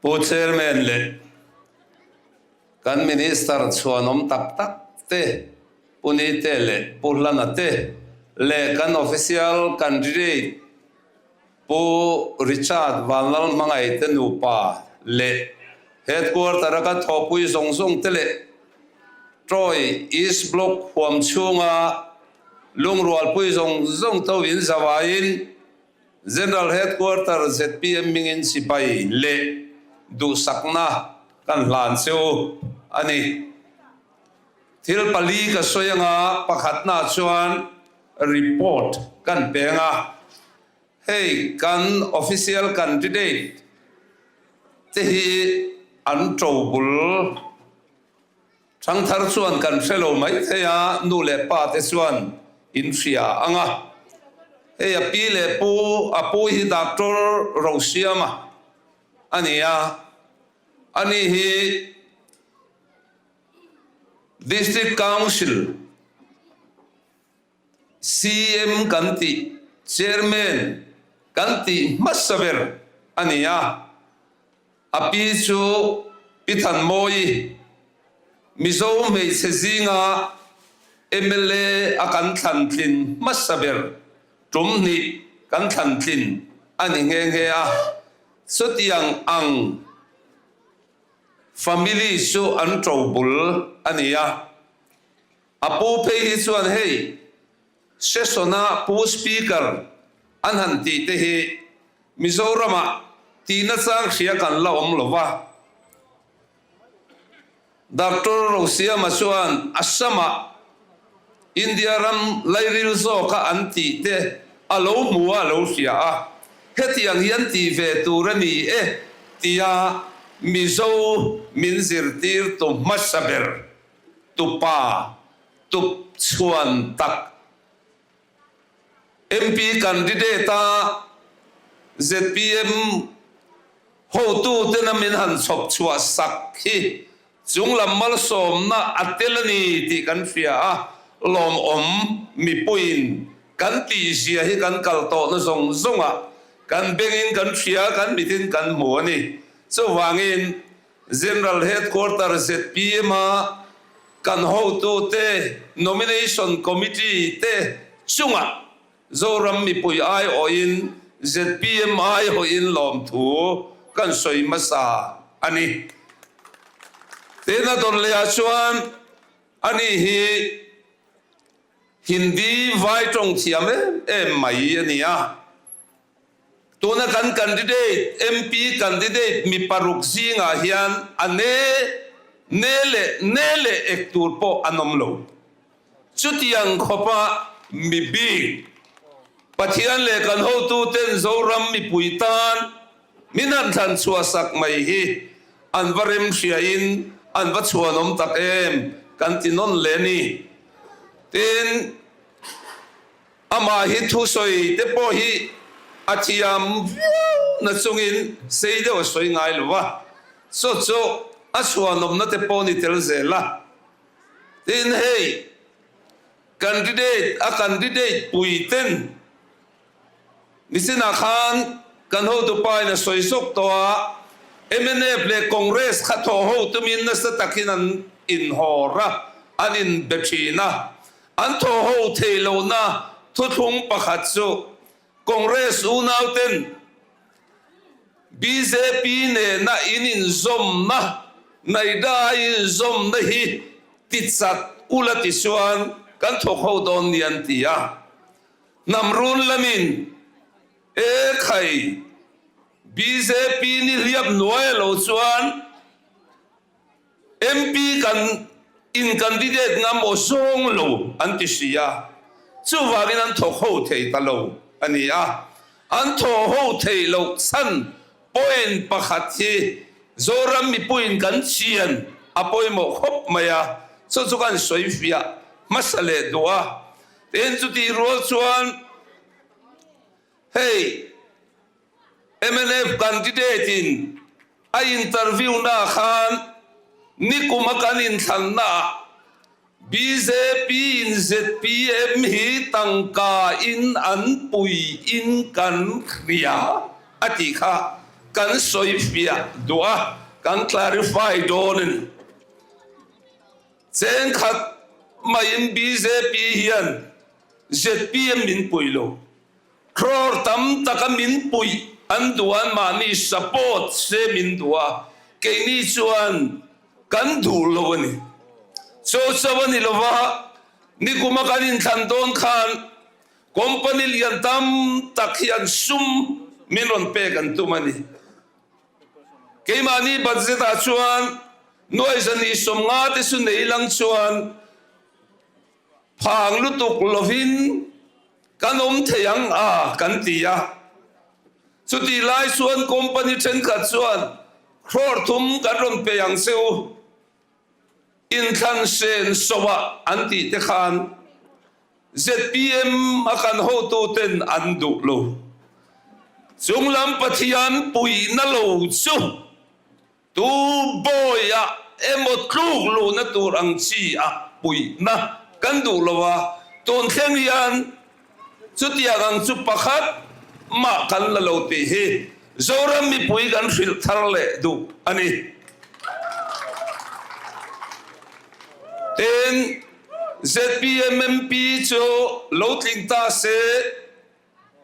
Pu Chairman leh kan Minister chhuanawm tak tak te, Pu Nite leh Pu Hlana te leh kan Official Candidate Pu Richard Vanlalhmangaih te nupa leh Headquarter a kan thawhpui zawng zawng te leh Troy East Block huam chhunga lungrualpui zawng zawng to in zavaiin General Headquarter zpm hmingin sipai leh duhsakna kan hlan che u a ni. Thil pali ka sawi anga pakhatna chuan report kan peng a, hei kan official candidate te hi an to bul. Thangthar chuan kan hre lo mai thei a, nu leh pa te chuan in hria ang a. Hei a pi leh pu, a pu hi Doctor Rosiama a ni a, ani hi District Council CM kan tih, Chairman kan tih hmasa ber a ni a. A pi chu Pi Thanmawii, Mizo hmeichhe zinga mla a kan thlan tlin hmasa ber tum hnih kan thlan tlin a ni nghe nghe a. Chutiang ang family chu an to bul a ni a. A pu phei hi chuan hei Session-a Pu Speaker an han tih te hi Mizoramah tih nachang hria kan la awm lo va. Doctor Rosiama chuan Assam-ah India ram lairil zawka an tih te a lo hmu a, a lo hria a, hetiang hi an tih ve tur a ni e tia Mizo min zirtir tu hmasa ber tupa tup chhuan tak MP candidate a zpm hotuten a min han chhawp chhuah sak hi chunglam malsawmna a tel a ni tih kan hria a, lawmawm mipuiin kan tihzia hi kan kal tawhna zawng zawngah kan bengin kan hria, kan mitin kan hmu a ni. Chuvangin General Headquarter zpm a kan hotute, Nomination Committee te chungah Zoram mipui aiawhin zpm aiawhin lawmthu kan sawi hmasa a ni. Tin a dawn leh ah chuan ani hi Hindi vai tawng thiam em em mai a ni a. Tuna kan candidate, MP candidate mi paruk zingah hian a ne ne leh ne leh ek tur pawh an awm lo. Chutiang khawpa mi bik, Pathian leh kan hotuten Zoram mipui tan min han thlan chhuah sak mai hi an va remhriain an va chhuanawm tak em kan ti nawn leh a ni. Tin. Amah hi thusawi te pawh hi a thiam viau na chungin sei deuh a sawi ngai lo va, chu chu a chhuanawmna te pawh ni tel zel a. Tin hei candidate a candidate pui ten nichinah khan kan hotupa in a sawi zawk tawh a, mnf leh Congress kha thawh ho tumin nasa takin an inhawr a, an inbe thin a. An thaw ho theih lohna thuthlung pakhat chu Congress unauten bjp nena in inzawmna, Naida inzawmna hi tichat ula ti chuan kan thawk ho dawn ni an ti a. Hnam run lamin e khai bjp ni hliap nuai a lo chuan, MP kan in candidate ngam aw zawng lo an ti si a, chuvangin an thawk ho thei ta lo a ni a. An thawh ho theih loh chhan point pakhat hi Zoram mipuiin kan chian a pawimawh khawp mai a, chu chu kan sawi fiah hmasa leh duh a. Tin, chutih rual chuan hei mnf candidate in a interview na khan nikum a kan inthlan na ah bjp in zpm hi tangka in an pui in kan hria a tih kha. kan sawi fiah duh a, kan clarify dawn a ni. Cheng khat maiin bjp hian zpm min pui lo. Crore tam taka min puih an duh a, mahni support se min duh a, keini chuan kan duh lo a ni. Cho cho a ni lova, nikuma kan inthlan dawn khan company lian tam tak hian sum min rawn pek an tum a ni. Keimahni budget ah chuan nuai zahnih 50 te chu nei lang chuan Phang lutuk lovin kan awm thei ang a kan ti a. Chutih lai chuan company thenkhat chuan crore thum kan rawn pe ang che u, inthlan sen soah an tih te khan zpm a kan hotuten an duh lo. Chunglam Pathian puihna lo chu Tu bawiah emaw tluk luhna tur ang chi a puihna kan duh lo a, tun thleng hian chutiang ang chu pakhat mah kan la lo tih hi Zoram mipui kan hrilh thar leh duh a ni. Tin, zpm MP chu lo tling ta se,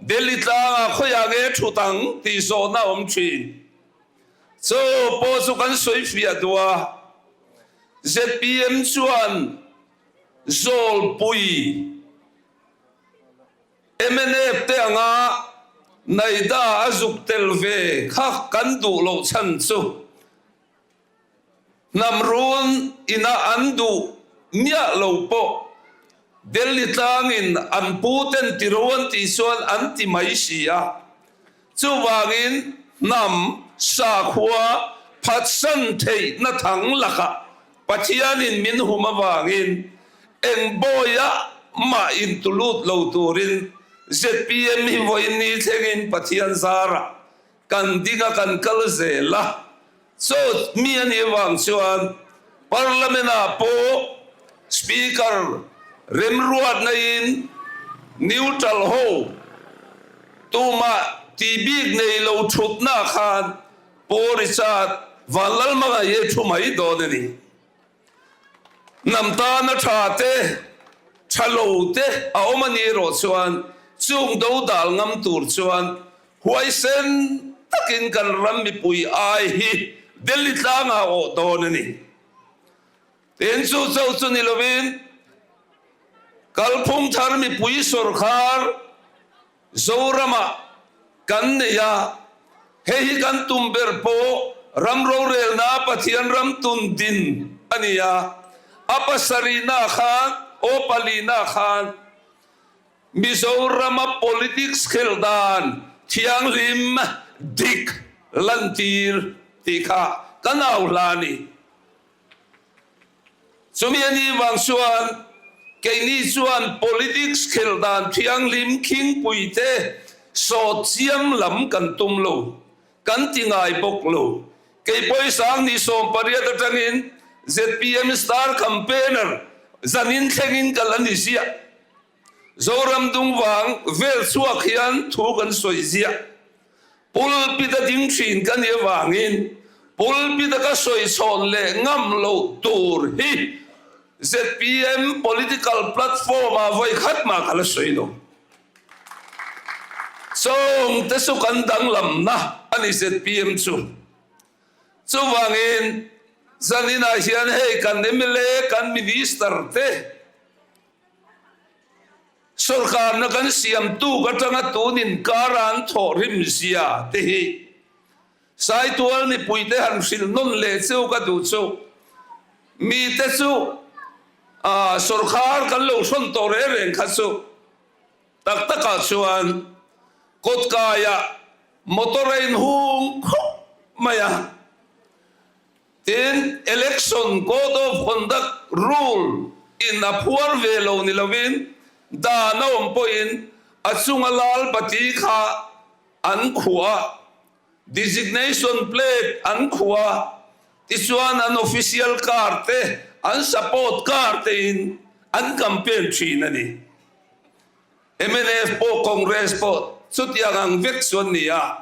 Delhi tlangah khawiah nge thut ang tih zawhna a awm thin. Chu pawh chu kan sawi fiah duh a, zpm chuan Zawlpui mnf te anga Naida a zuk tel ve kha kan duh loh chhan chu Hnam run ina an duh miah lo pawh Delhi tlangin an pu ten ti ro an tih chuan an ti mai si a. Chuvangin hnam sakhua phatsan theihna thang lakah Pathianin min hum avangin eng bawiah mah intulut lo turin zpm hi vawiin ni thlengin Pathian zarah kan ding a kan kal zel a. Chaw mi a nih avang chuan Parliament ah pawh Speaker remruatna in neutral ho tumah tih bik nei lo thutna khan Pu Richard Vanlalmangaih hi a thu mai dawn a ni. Hnam tana tha te, tha lo te a awm a nih erawh chuan chung do dal ngam tur chuan huaisen takin kan ram mipui ai hi Delhi tlangah awh dawn a ni. Tin chu cho chu ni lovin kalphung thar mipui sawrkhar Zoramah kan nei a, hei hi kan tum ber pawh ram rorelna Pathian ram tun din a ni a, a pasarihna khan aw palihna khan Mizorama politics khelh dan thianghlim dik lantir tih kha kan au hla a ni. Chumi a nih vang chuan keini chuan politics khelh dan thianghlim khingpui te sawt chiam lam kan tum lo, kan ti ngai bawk lo. Kei pawisa ni 18 atangin zpm star campaigner zanin thlengin ka la ni ziah. Zoram dung vang vel chhuak hian thu kan sawi ziah. Pulpit a ding thin ka nih avangin pulpit a ka sawi chhawn leh ngam loh tur hi zpm political platform ah vawi khat mah ka la sawi lo. Chawng te chu kan danglamna a ni zpm chu. Chuvangin zaninah hian hei kan mla kan minister te, Sawrkarna kan siam tuk atanga tun inkara an thawh rim zia te hi Saitual mipuite han hrilh nawn leh cheu ka duh chu mite chu sawrkar kan lo hrawn tawh reng reng kha chu tak takah chuan kawtkaiah motor a inhung khawp mai a. Tin, Election Code of Conduct Rule in a phuar ve lo ni lovin dan a awm pawhin a chunga lal bati kha an khuh a, designation plate an khuh a, tichuan an official car te, an support car te in an campaign thin a ni. Mnf pawh Congress pawh chutiang ang vek chu an ni a.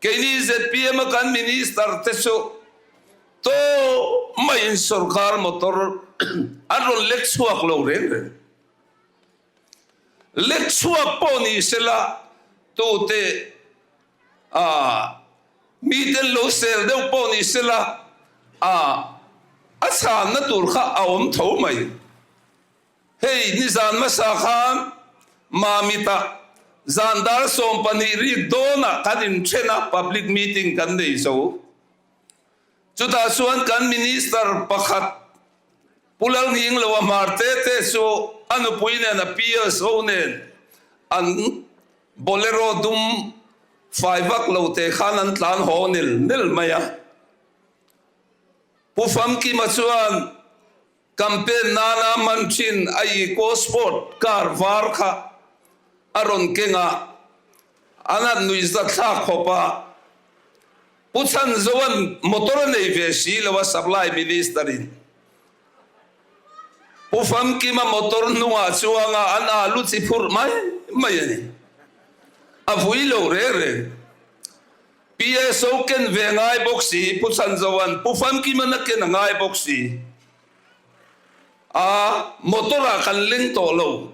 Keini zpm a kan Minister te chu tawh maiin sorkar motor an rawn lek chhuak lo reng reng. Lek chhuak pawh ni sela tute ah miten lo sel deuh pawh ni sela ah a chhanna tur kha a awm tho mai. Hei nizan hmasa khan Mamitah zan dar 12 rik dawnah kan inthen a, public meeting kan nei zo. Chutah chuan kan Minister pakhat Pu Lalngingloa Hmar te te chu a nupui nen a PSO nen an Bolero dum fai vak lo te khan an tlan haw nel nel mai a. Pu Famkima chuan Campaign nana man thin a Eco Sport car var kha a rawn keng a, an han nuihzat thlak khawp a. Pu Chhanzoa'n motor a nei ve si lo a Supply Minister in Pu Famkima motor hnungah chuanga an alu chi phurh mai mai a ni. A vui lo reng reng. PSO ken ve ngai bawk si, Pu Chhanzoa'n Pu Famkima'n a ken a ngai bawk si. A motor ah kan leng tawh lo.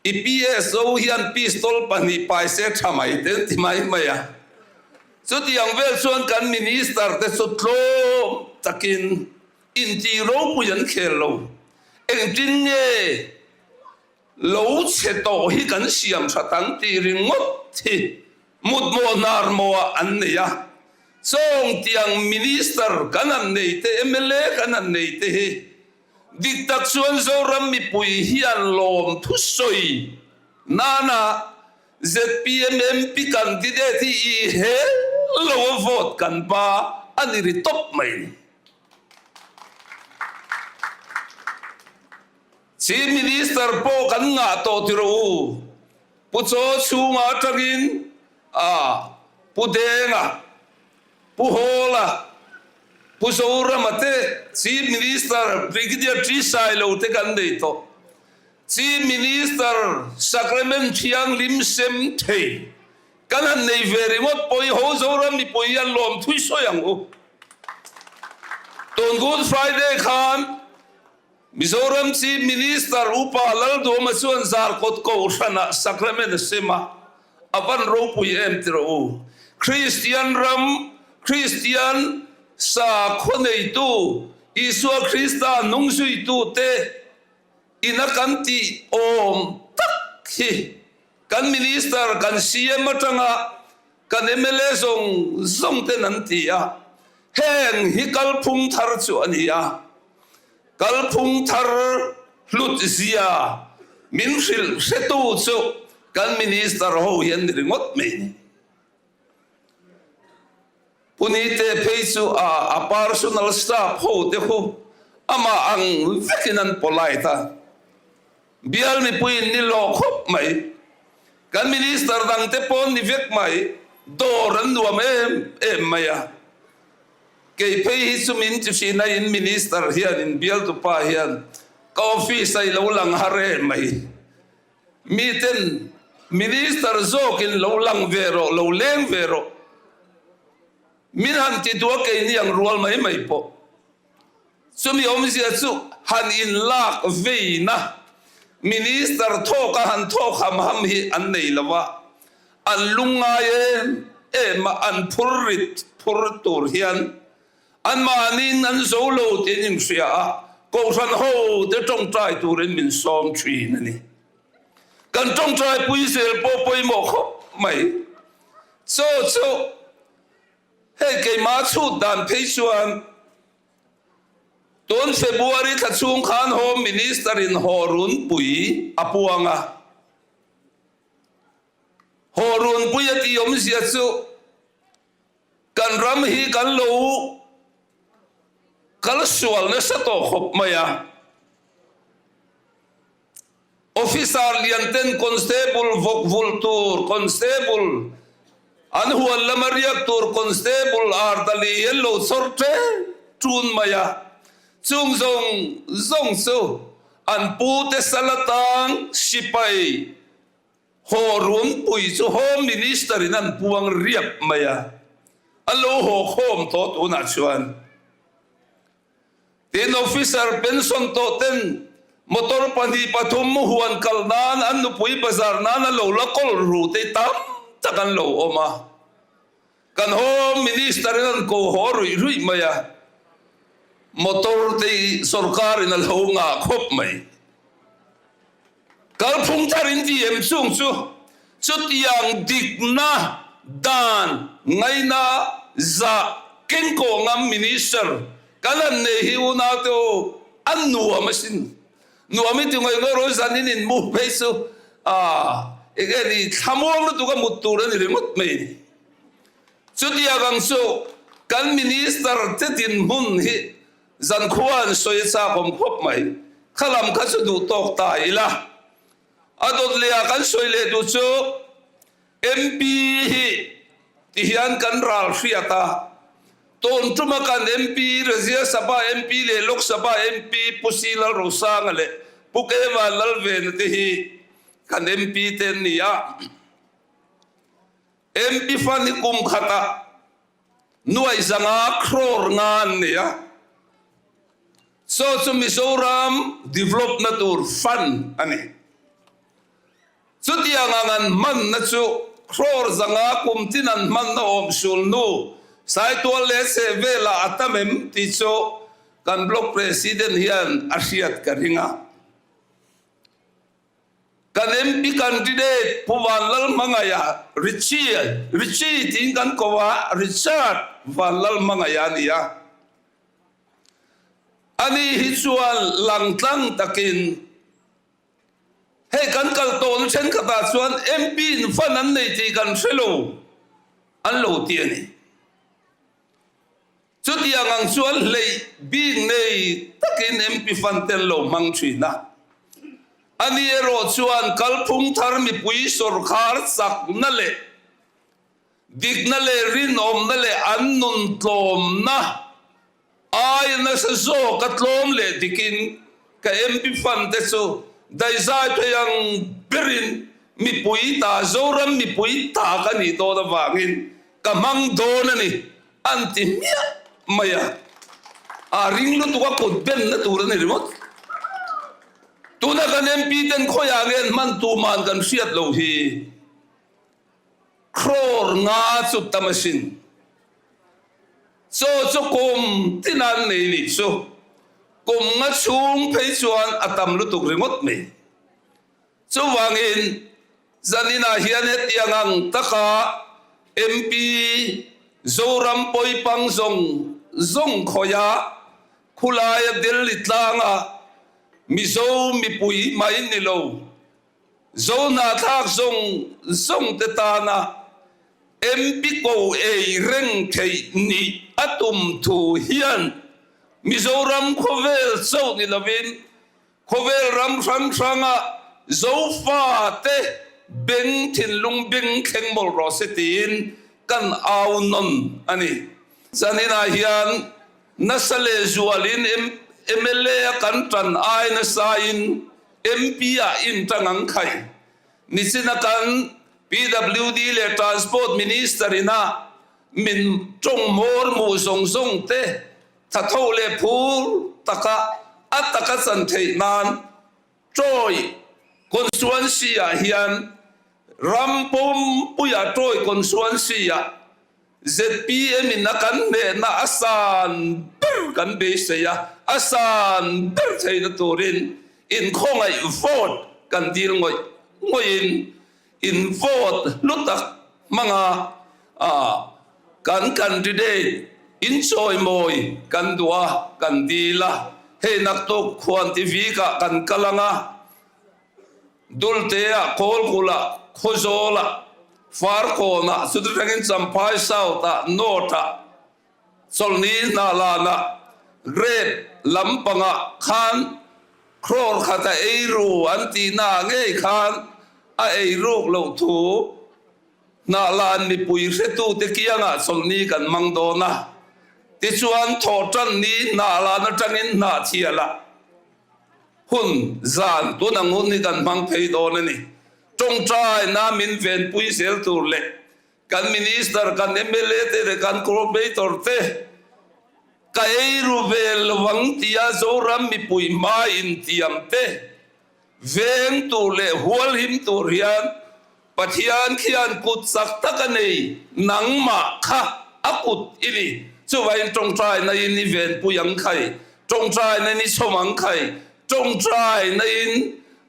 I PSO hian pistol pahnih pai se tha mai te an ti mai mai a. Chutiang vel chuan kan minister te chu tlawm takin intih ropui an khel lo. Engtin nge lo chhe tawh hi kan siam that ang tih ringawt hi mutmawh hnar mawhah an nei a. Chawng tiang Minister kan han nei te, mla kan han nei te hi dik tak chuan Zoram mipui hian lawm thusawi nana zpm MP candidate hi i hel lo a vote kan ba a ni ri tawp mai ni. Chief Minister pawh kan ngah tawh ti rawh u. Pu Chaw chhunga atangin a Pu Denga, Pu Hawla, Pu Zorama te Chief Minister Brigadier Tri Sailo te kan nei tawh. Chief Minister Sacrament Thianghlim sem thei kan han nei ve ringawt pawh i ho Zoram mipui hian lawm thui sawi ang u. Tun Good Friday khan Mizoram Chief Minister Upa Lalduama chuan Zarkawt Kohhranah Sacrament a sem a, a van ropui em ti rawh u. Kristian ram, Kristian sakhaw neitu, Isua Krista hnungzuitute ina kan tih awm tak hi kan Minister, kan CM atanga kan mla zawng zawng ten an ti a, heng hi kalphung thar chu a ni a, kalphung thar hlut zia min hrilh hretu chu kan minister ho hi an ni ringawt mai a ni. Punite phei chu a a personal staff ho te khu amah ang vekin an polite a. Bial mipuiin ni lawh khawp mai. Kan Minister dangte pawn ni vek mai. Dawr an nuam em em mai a. Kei phei hi chu min ti hrin a in Minister hian in bialtupa hian ka office a i lo lang har em mai. Miten Minister zawkin lo lang ve rawh, lo leng ve rawh. Min han ti duh a keini ang rual mai mai pawh. Chumi awmzia chu han inlak veina Minister thawka han thawk ham ham hi an nei lo a, an lungngai em em a, an phur rit phur tur hian anmahniin an zo lo tih an inhria a, Kohhran hote tawngtai turin min sawm thin a ni. Kan tawngtai pui zel pawh pawimawh khawp mai. Chaw chu Hei keimah chhut dan phei chuan tun February thla chhung khan Home Minister in haw runpui a puang a. Haw runpui a tih awmzia chu kan ram hi kan lo kal sual nasa tawh khawp mai a. Officer lian ten Constable vawk vulh tur Constable an huan lama riak tur Constable Ardali an lo chawr ṭe ṭun mai a, chung zawng zawng chu an pute sal atang sipai haw runpui chu Home Minister in an puang riap mai a. An lo haw khawm tawh tunah chuan. Tin, officer pension tawh ten motor pahnih pathum huan kal nan an nupui bazar nan a lo la kawl ru te tam tak an lo awm a. Kan Home Minister in an ko haw ruih ruih mai a, motor te hi sorkar in a lo ngah khawp mai. Kalphung thar in ti em chung chu chutiang dikna dan ngaina zah kengkawh ngam Minister kan han nei hi unaute u a nuam asin. Nuam i ti ngawi ngawi rawh zan in in mu phei chu ah enge ni thlamuang lutuk a mut tur a ni ringawt mai ni. Chutiang ang chu kan Minister te dinhmun hi Zankhua an sawi a chakawm khawp mai. Kha lam kha chu duh tawk ta ila. A dawt leh ah kan sawi leh duh chu MP hi ti hian kan ral hriat a. Tawn tuma kan MP, Rajya Sabha MP leh Lok Sabha MP Pu Si Lalrosanga leh Pu Kevan Lalvena te hi kan MP te an ni a. MP fund hi kum khatah Nuaih zanga crore nga an nei a, chaw chu Mizoram develop na tur fund a ni. Chutiang ang an hmanna chu crore zanga kum tin an hmanna awm sul hnu Saitual leh Sehvelah a tam em tih chu kan block president hian a hriat ka ring a. Kan MP candidate Pu Vanlalhmangaia, Richie, Richie tiin kan ko a, Richard Vanlalhmangaia a ni a. Ani hi chuan langtlang takin hei kan kal tawhna thenkhatah chuan MP in fund an nei tih kan hre lo an lo ti a ni. Chutiang ang chuan hleih bik nei takin MP fund te an lo hmang thin a. Ani erawh chuan kalphung thar mipui sawrkhar chakna leh dikna leh rinawmna leh an nun tlawmna aia nasa zawka tlawm leh dikin ka MP fund te chu daihzai thei ang berin mipui ta Zoram mipui ta ka nih dawn avangin ka hmang dawn a ni. An ti hmiah mai a, a ring lutuk a kut benna tur a ni ringawt. Tuna kan MP ten khawiah nge an hman tuman kan hriat loh hi crore nga chu tam asin. Chaw chu kum tin an nei nih chu kum nga chhung phei chuan a tam lutuk ringawt mai. Chuvangin, zaninah hian hetiang ang taka MP Zoram Pawipang zawng zawng khawiah khulaia Delhi tlanga Mizo mipui mai ni lo, Zo hnahthlak zawng zawng te tana MP ko ei reng theih nih a tum thu hian Mizoram khawvel chauh ni lovin Khawvel ram hrang hranga Zofate beng thinlung beng thleng mawlh rawh se tiin kan au nawn a ni. Zaninah hian nasa leh zualin mla a kan tan ai nasain MP ah in tang ang khai. Nichina kan PWD leh Transport Minister ina min tawng hmawr hmuh zawng zawng te Thatho leh phur taka a taka chan theih nan Troy constituency ah hian ram pumpuia Troy constituency ah zpm in a kan hnehna a san ber kan beisei a, a san ber theihna turin inkhawngaih vote kan dil ngawih ngawih in In vote hlu tak hmanga kan candidate in chawimawi kan duh a, kan dil a, hei naktuk khuan ti vikah kan kal ang a, Dulteah, Kawlkulah, Khawzawlah, Farkawnah, chuti tangin Champhai South-ah, North-ah, Chawlhni hnahlanah grape lampangah khan crore khat a ei ru an tihnaah ngei khan a ei ruk loh thu hnahlan mipui hretute kiangah chawlhni kan hmang dawn a. Tichuan thawhtanni hnahlan atangin hnahthialah hun zan tun ang hun hi kan hmang phei dawn a ni. Tawngtaina min venpui zel tur leh. Kan Minister, kan mla te leh kan Corporator te ka ei ru ve lovang tia Zoram mipui hma intiam te veng tur leh hualhim tur hian Pathian khian kut chak tak a nei, nangmah kha a kut i ni. Chuvangin tawngtaina in i venpui ang khai, tawngtaina in i chhawm ang khai, tawngtaina in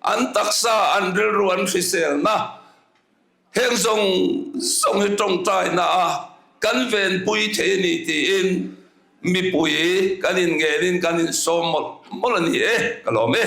an taksa, an rilru an hriselna heng zawng zawng hi tawngtaina a kan venpui thei a ni tiin mipui kan inngelin kan insawm mawlh mawlh a ni e, ka lawm e.